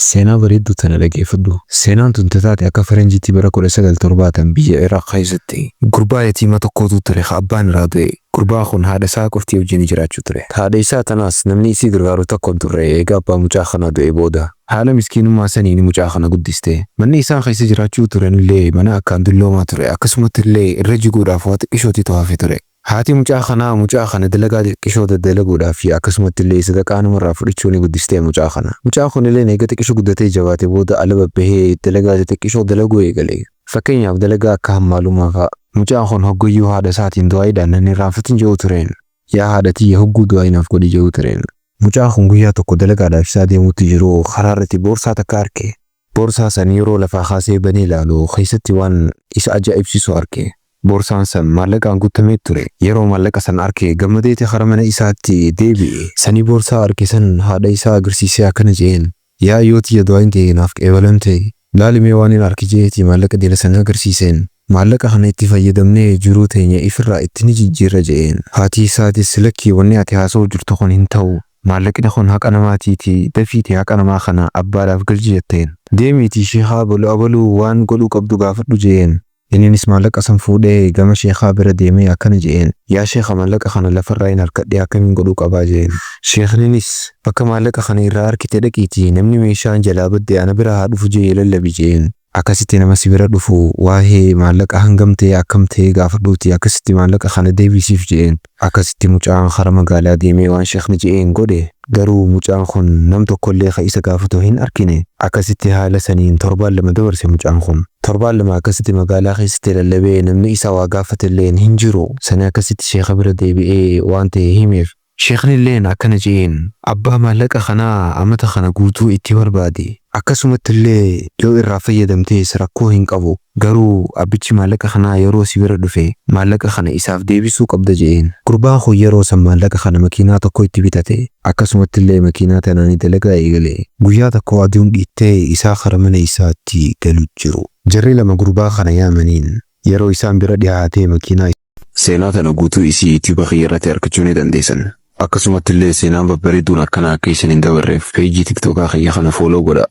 Seenaa bareedduu tana dhageeffadhu. Seenaan tun taate akka faranjiitti bara 1970 biyya Iraaq keessatti. Gurbaa yatiima tokkotu ture ka abbaan irraa du'e. Gurbaan kun haadha isaa qoftii wajjin jiraachuu ture. Haadha isaa tanaas namni isii gargaaru tokko hin turre eega abbaa mucaa kanaa du'e booda. Haala miskiinummaa saniin mucaa kana guddiste. Manni isaan keessa jiraachuu turanillee mana akkaan dulloomaa ture. Akkasumatti illee irra jiguudhaaf waa xiqqishootitu hafe ture. Haati mucaa kanaa mucaa kana dalagaa xiqqishoo daddalaguudhaa fi akkasumatti illee sadaqaa namarraa fudhachuu ni guddistee mucaa kana. Mucaan kun illee eega xiqqishoo guddatee jabaate booda ala babbahee dalagaa xixiqqishoo dalaguu eegale. Fakkeenyaaf dalagaa akka hammaalummaa fa'a. Mucaan kun hoggayyuu haadha isaatiin du'aayiidhaan nan irraanfatin jedhu tureen. Yaa haadha tiyya, hogguu du'aayi naaf godhi jedhu tureen. Mucaan kun guyyaa tokko dalagaadhaaf isaa deemuutti jiru karaa irratti boorsaa takka arke. Boorsaa san yeroo lafaa kaasee banee ilaalu keessatti waan isa ajaa'ibsiisu arke. Boorsaan san maallaqaan guutamee ture. Yeroo maallaqa san arke gammadeeti kara mana isaatti deebi'e. Sanii boorsaa arke san haadha isaa agarsiisee akkana je'een. Yaa yoo tiyya, du'aayin ta'e naaf qeebalamte. Laali mee waan hin arke je'eeti maallaqa dila san agarsiiseen. Maallaqa kana itti fayyadamnee jiruu teenya ifirraa itti ni jijjiirra je'een. Haati isaatis, lakkii, wanni ati haasa'u jirtu kun hin ta'u. Maallaqni kun haqa namaatiiti, dafiiti haqa namaa kana abbaadhaaf galchi jetteen. Deemiitii sheekaa abalu abaluu waan godhuu qabdu gaafadhu je'een. Inninis maallaqa san fuudhee gama sheekaa bira deemee akkana je'een. Yaa sheeka, maallaqa kana lafarraa hin harkadhee, akkamiin godhuu qabaa je'een. Sheekninis, bakka maallaqa kana irraa arkite dhaqiitii namni meeshaan jalaa badde ana bira haa dhufu je'ee lallabi je'een. Akkasitti nama si bira dhufu waa'ee maallaqa hangam ta'ee akkam ta'ee gaafadhuuti akkasitti maallaqa kana deebisiif je'een. Akkasitti mucaan kara magaalaa deemee waan sheekni je'een godhe. Garuu mucaan kun nam tokkollee ka isa gaafatu hin arkine. Akkasitti haala saniin torbaan 2 dabarse mucaan kun. Torbaan 2 akkasitti magaalaa keessatti lallabee namni isa waa gaafatelleen hin jiru. Sani akkasitti sheeka bira deebi'ee waan ta'e himeef. Sheeknilleen akkana je'een. Abbaa maallaqa kanaa amata kana guutuu itti barbaade. Akkasumatti illee yoo irraa fayyadamtees rakkoo hin qabu. Garuu abbichi maallaqa kanaa yeroo si bira dhufe maallaqa kana isaaf deebisuu qabda je'een. Gurbaan kun yeroo san maallaqa kana makiinaa tokko itti bitate. Akkasumatti illee makiinaa tanaani dalagaa eegale. Guyyaa tokko aduun dhiittee isaa kara mana isaatti galu jiru. Jarri lama gurbaa kana yaamaniin. Yeroo isaan bira dhihaatee makiinaa. Seenaa tana guutuu isii YouTube kiyya irratti argachuu ni dandeessan. Akkasumatti illee seenaan babbareedduun akkanaa akka isin hin dabarreef peejii TikTokaa kiyya kana follow godhaa.